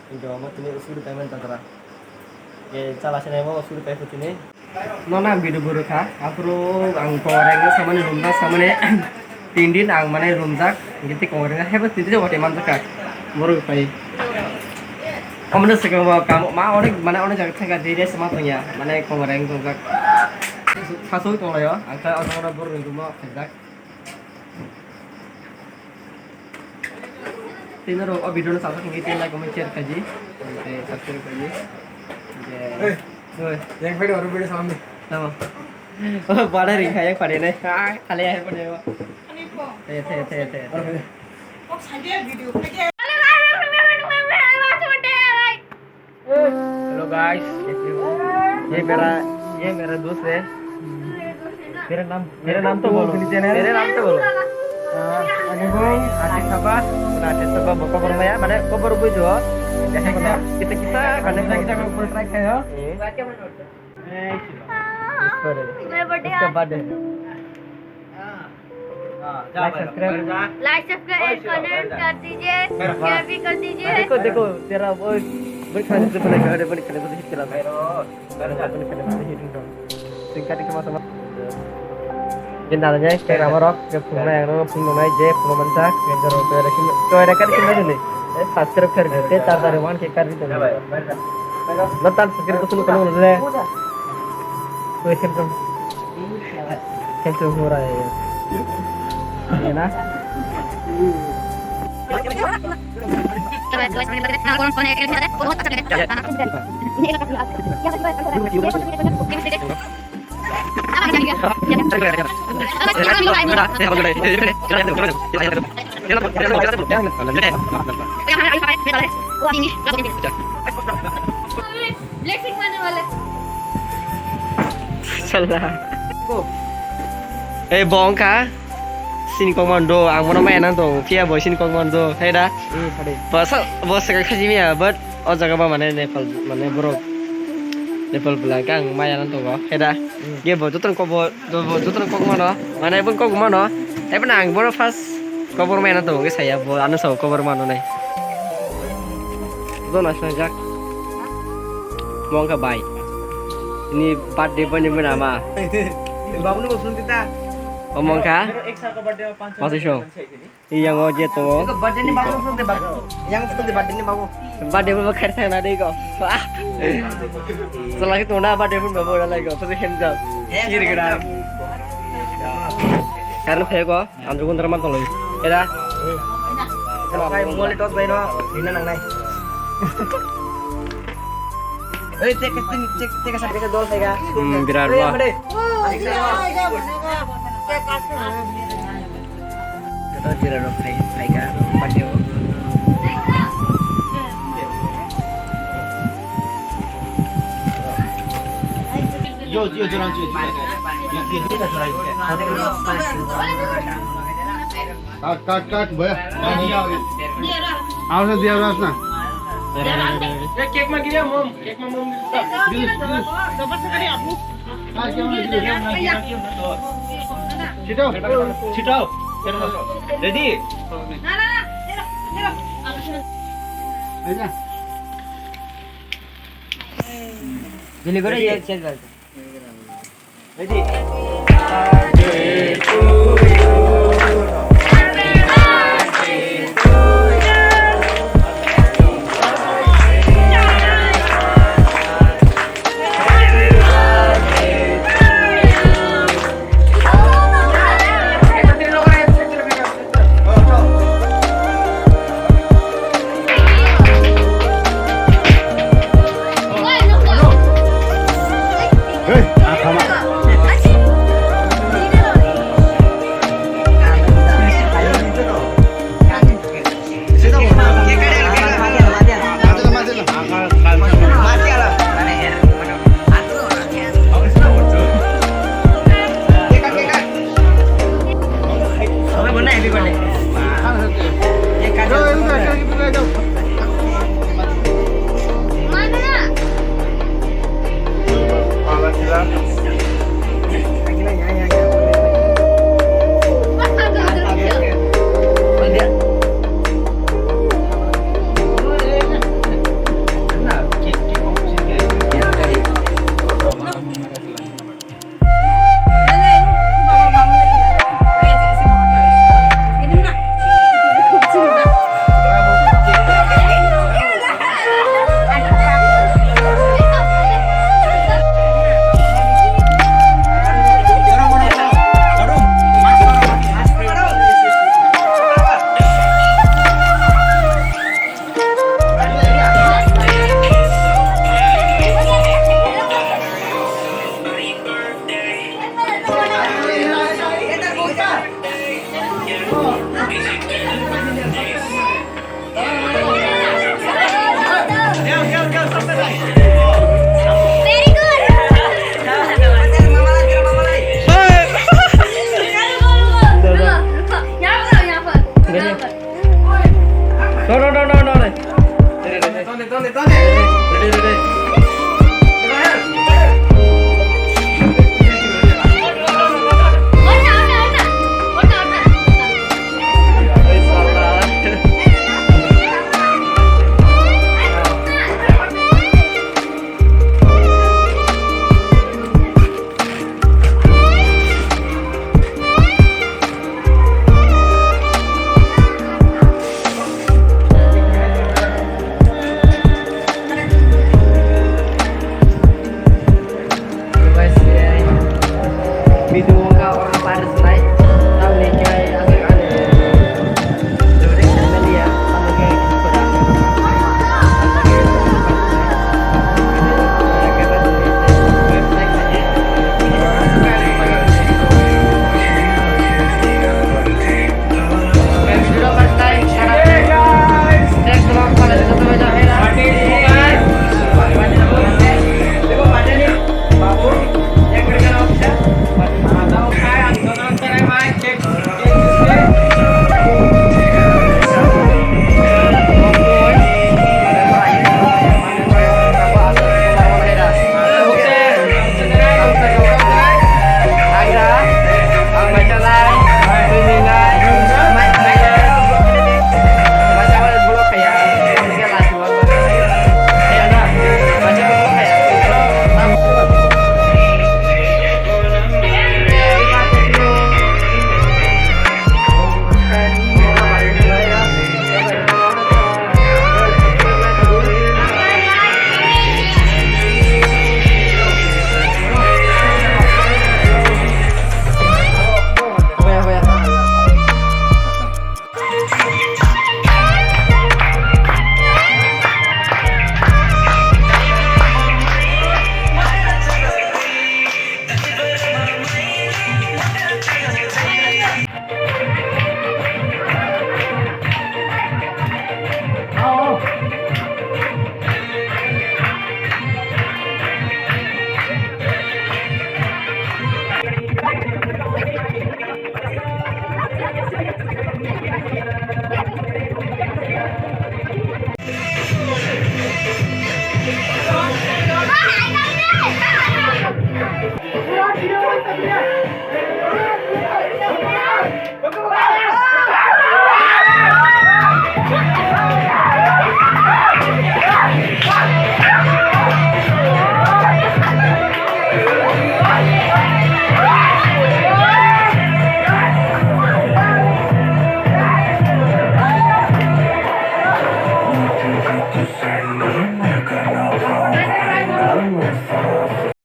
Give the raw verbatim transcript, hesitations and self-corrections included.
Indo mo tini usuri payment tatra. Ke chala sene mo usuri pay tini. No na video buru kha. Aphuru ang kongoreng samani rumda samani tin din ang mane rumjak. Giti kongoreng hebo tin din wate manjak kha. Buru pai. Amne se kamo kamo ma onek mane onek jaga thangka dire sama tongya. Mane kongoreng tongjak. Sasu tonglayo. Ang kha onek buru rumo khanjak. Tei norok o video no sajak hingke tei like, comment, share khaidi. Tei subscribe khaidi. Hingke, oi. Yang phaidi oro video salam di. Tamo. O, bada ring kha, yang phaidi nai. Khali ya, phaidi o. Tei, tei, tei, tei. Hello guys, ये मेरा, ये मेरा दोस्त है। मेरा नाम, मेरा नाम तो बोलो। मेरा नाम तो बोलो। Ani bung, Ashish Saba, na Ashish Saba, boko bormaya, mane kobor bui jo. Kita kita, mane kita kita kobor try kayo. Ispa re. मेरा बर्थडे इसका आज। Birthday. Like, subscribe। Like, subscribe, comment कर दीजिए, share भी कर दीजिए। देखो, देखो, तेरा वो बड़ी खाने से बड़ा, बड़ी खाने से hit करा। बड़ी खाने से hit होगा। Singkat itu masa. Jin dana jai, kayak nama rock, kayak phung na yang nama phung na jai, phung mansa, kayak jaro, kayak ada kim, kayak ada kan kim aja nih. Eh, subscribe कर दीजिए, tar tar wan kayak कर दीजिए। Nonton subscribe ko sunu kalau udah. Woi, खेल तो, खेल तो हो रहा है ये। ये ना? Blessing mane wala. Salah. Eh, bongka. Sini kok mando, ang bono maya nang tong. Phiya bo sini kok mando, hai da? Eh, phade. Bo sa, bo sa khaji miya, but o jaga ba mane Nepal, mane borok. Nepal bwla kang maya nang tongo, hai da? Hmm. Ge bo joto kok bo, bo, bo joto kok mano, mane bo kok mano. Ebo na ang bono first kobor maya nang tongo, ge saya bo ano sa kobor mano nai. Joto na sa jak. Mongka bai. Ini birthday boy ni mena ma. Babu ni bosun kita. O mongka. Ek sal ka birthday ma panch sal. Masih show. Yang o je tongo. Birthday ni babu sun de babu. Yang sun de birthday ni babu. Birthday bo khair thang na dei ko. Ah. Sala ki tona birthday bo babu ora lai ko. Pasi hem jao. Kiri gira. Karno phe ko. Andro gundra man toloi. Era. Kai mole tos bai no. Dina nang nai. Ei, tek, tek, tek, tek, tek, tek, dol thaiga. Hmm, birat ba. Ei, made. Joto jira rok phai, phai ka, patio. Yo, yo, yo, yo, yo. Cut, cut, cut, boy. Awas, dia awas na. Cake ma giri, mom. Cake ma, mom. Please, please. Sit down. Sit down. Ready? Aja. Delivery. Video wngkha oro paris lai, tamni khe aswk ani.